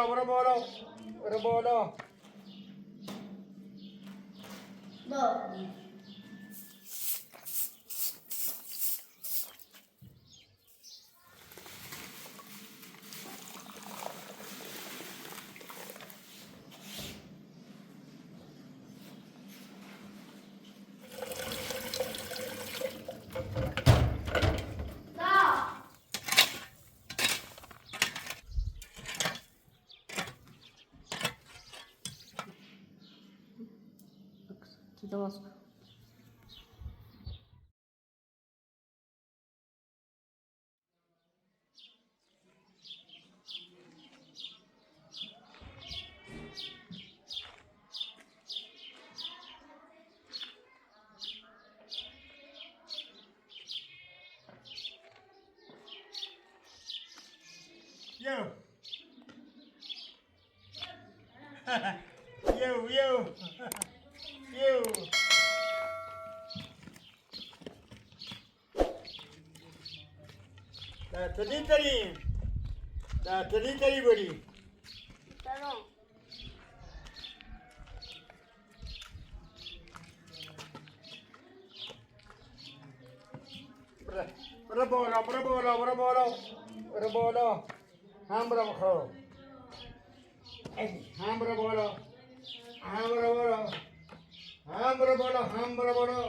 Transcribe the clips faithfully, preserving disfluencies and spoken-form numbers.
Bravo, bravo, bravo. Иу. Иу, иу. Иу. Дааҭыли тари? Дааҭыли тари бари? Бра-, браболо, браболо, браболо, браболо. Ҳамбра бхо. Ҳамбра боло. Ҳамбра боло. Ҳамбра боло, ҳамбра боло.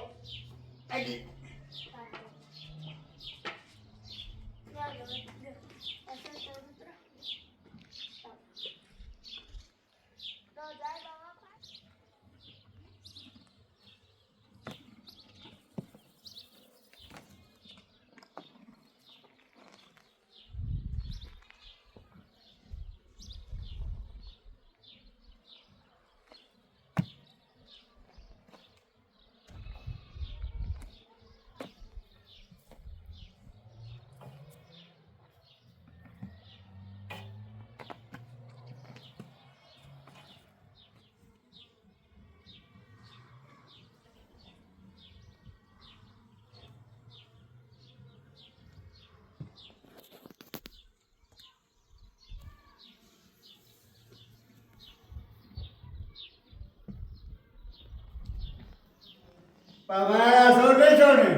Pamara sorbe chone.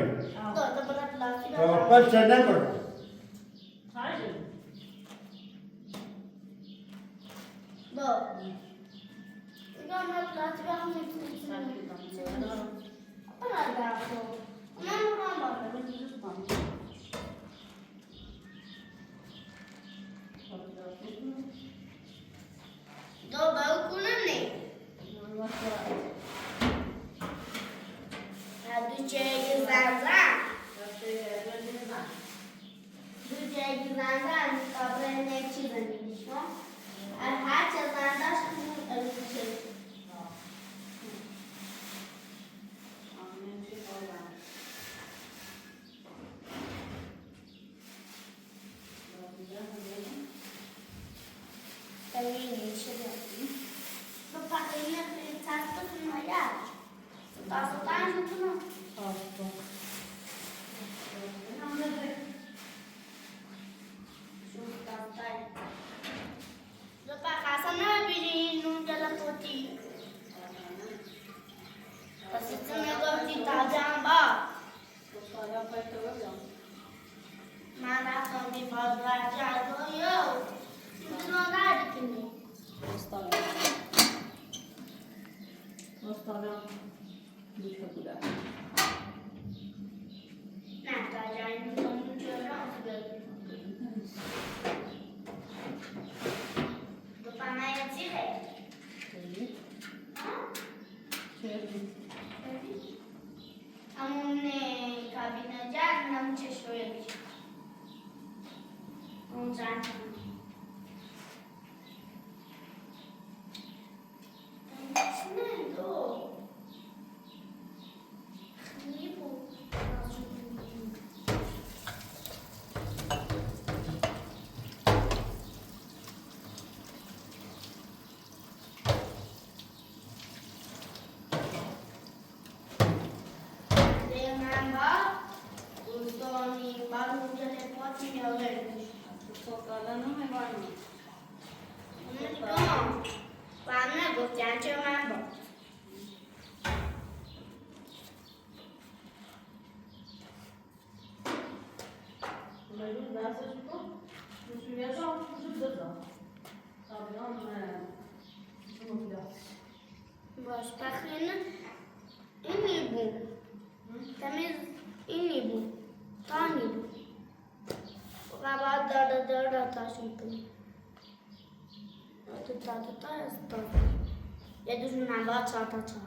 To pacha na por. Доброе утро, Нэнни. Доброе утро. Aduce egizanza. Aduce egizanza, ni kabrene chizani, no? Ahacha zanda shkunu aduce. După ca să nu vii nu de la poti. Ca să țină doar țita geamba. Mă, dacă mi va dragea, eu sunt în odare cu mine. Asta e. Asta e. Deci, făcut de-aia. Na, dar ai nu am nicio vreau să văd. După mea e zile. Ce? Am un, eh, cabinet de arme, am ce știu eu aici. Un geantă. De mama, cu Sony, balul de poate mi-a venit. Cu socola, nu? Спахина инибу. Тамиз инибу. Танибу. Раба дара дара тасипу. Та та та та. Я дуже на бача та ча.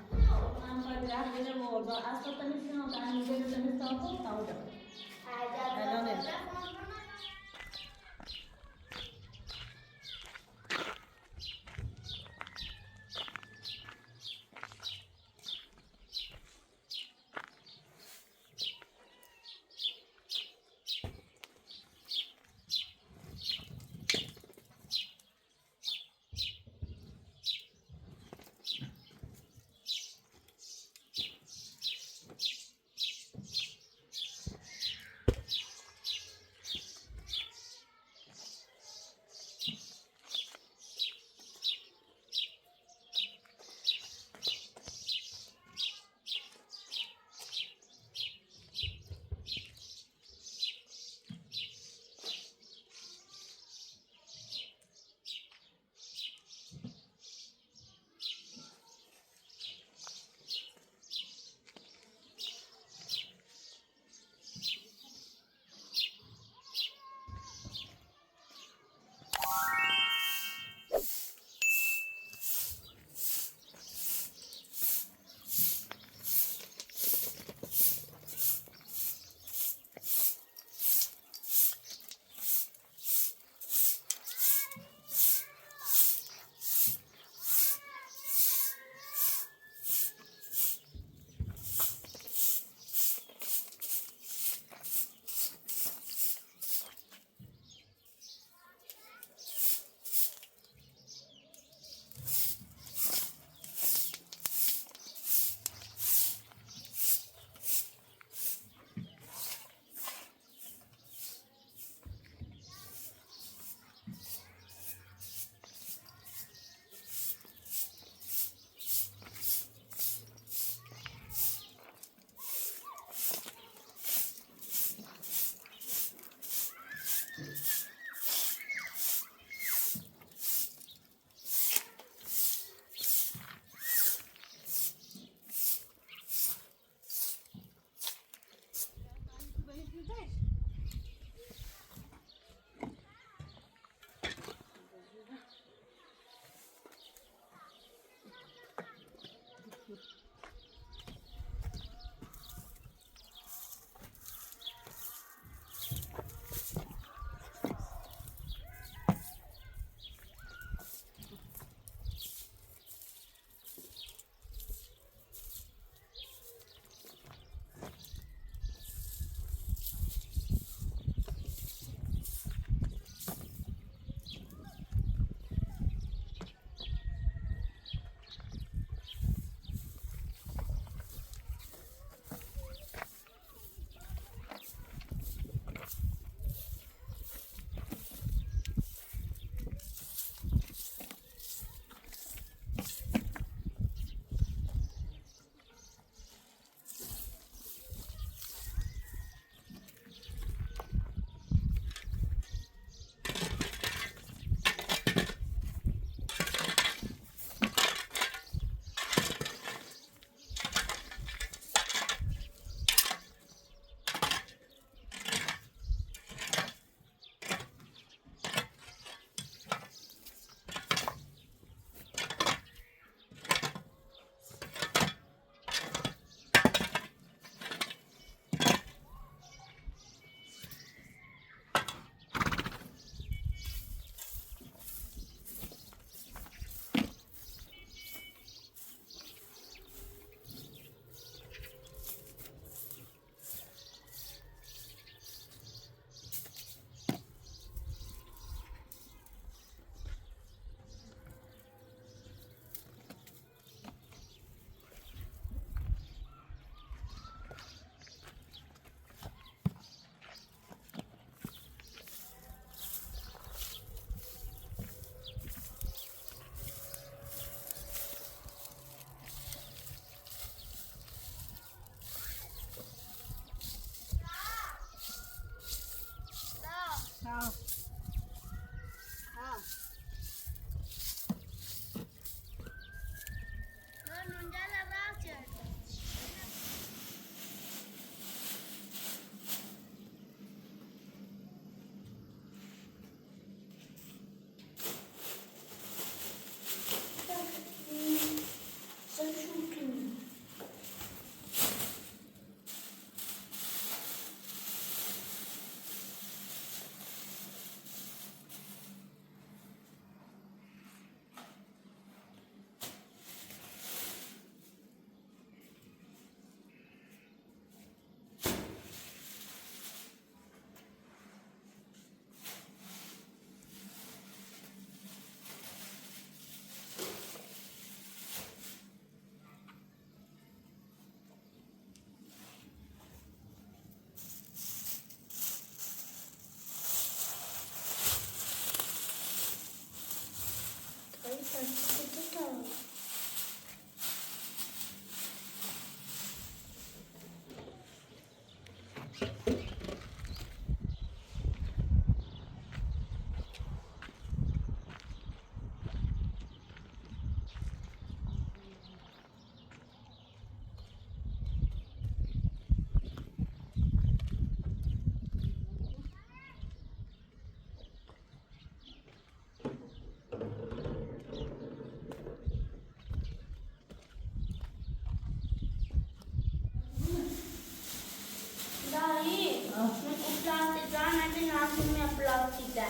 Dai, mi cumpla artigiana che non mi ha plastica.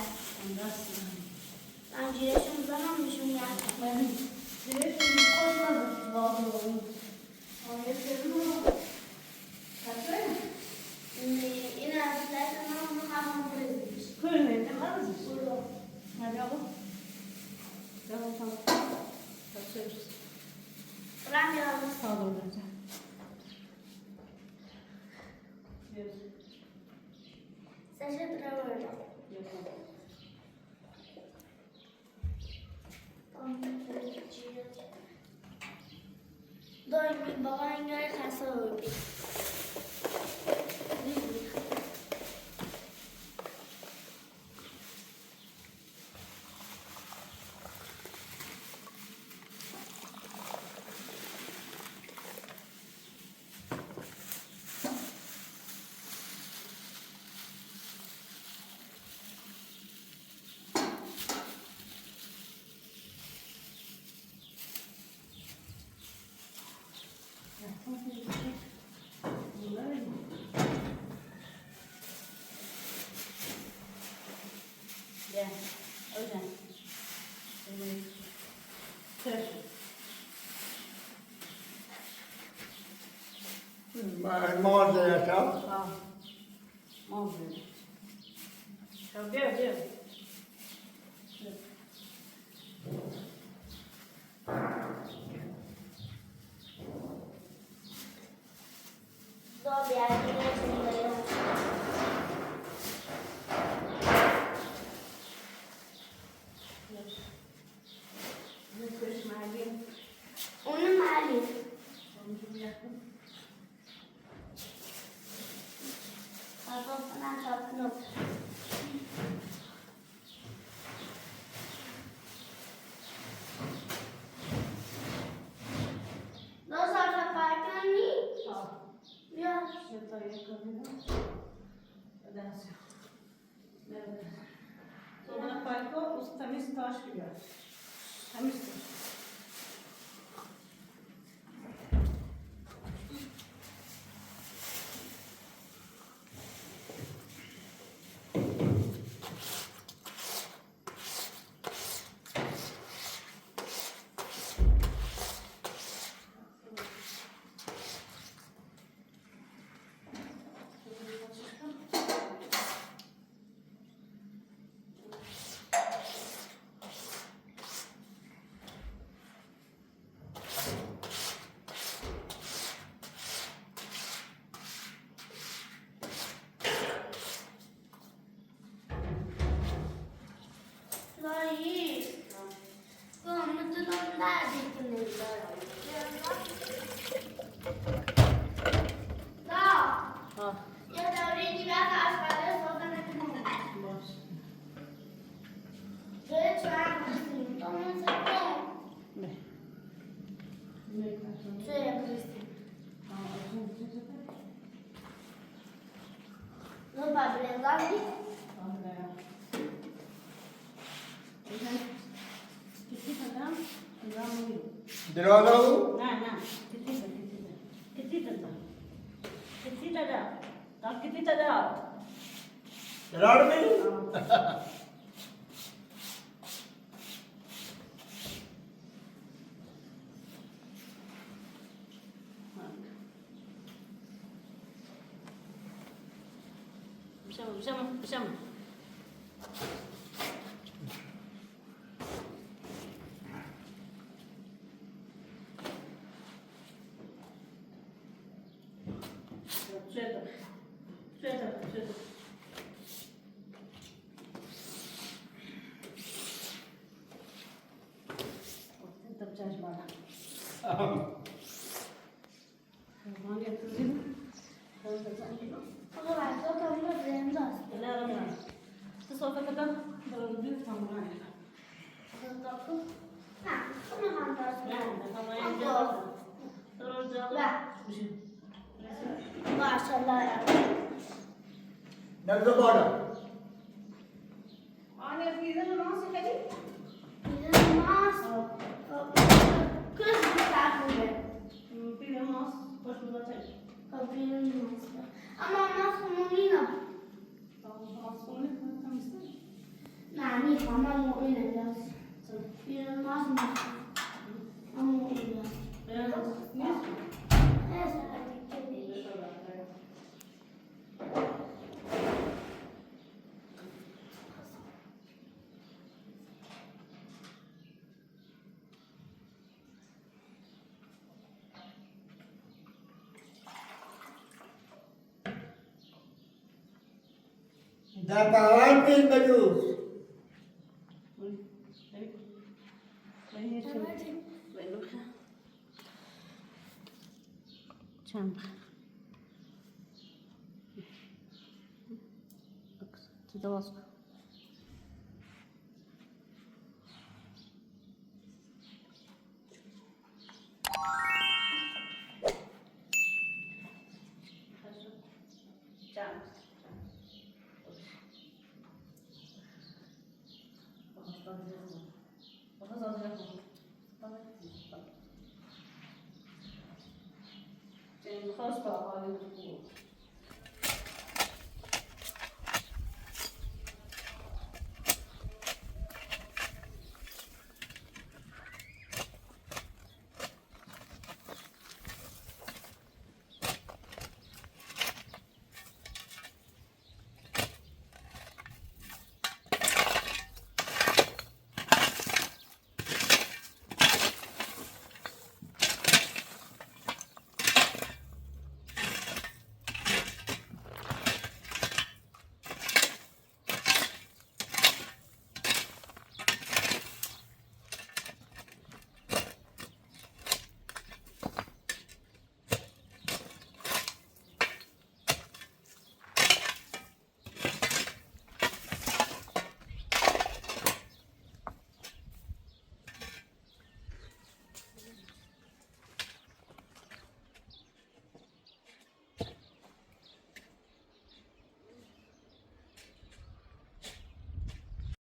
Andasse. Anche io sono zona mi sono. Ma sì, sì, sì, cosa vado? Дой, бабаиньгай хасоуи. Morte, ciao. Morte. Ciao, via, via. Nu, Pablo, Gaudi. De la nou? Na, na, cât e, cât e, cât e, da. Cât e, da. Da, cât e, da. De la arme? Bıcama, bıcama, bıcama. Цветов. Цветов, цветов. Вот это всё. Next order. Anya, pide namaz kadi? Pide namaz. Kız bir takım. Pide namaz, hoş bulduk. Pide namaz. Ama nasıl mumina? Nasıl mumina? Nani, ama mumina biraz. Pide namaz mı? Ama mumina. Pide namaz. Yes. Yes. Dapalan pindalus. Чанга. Туда ласку.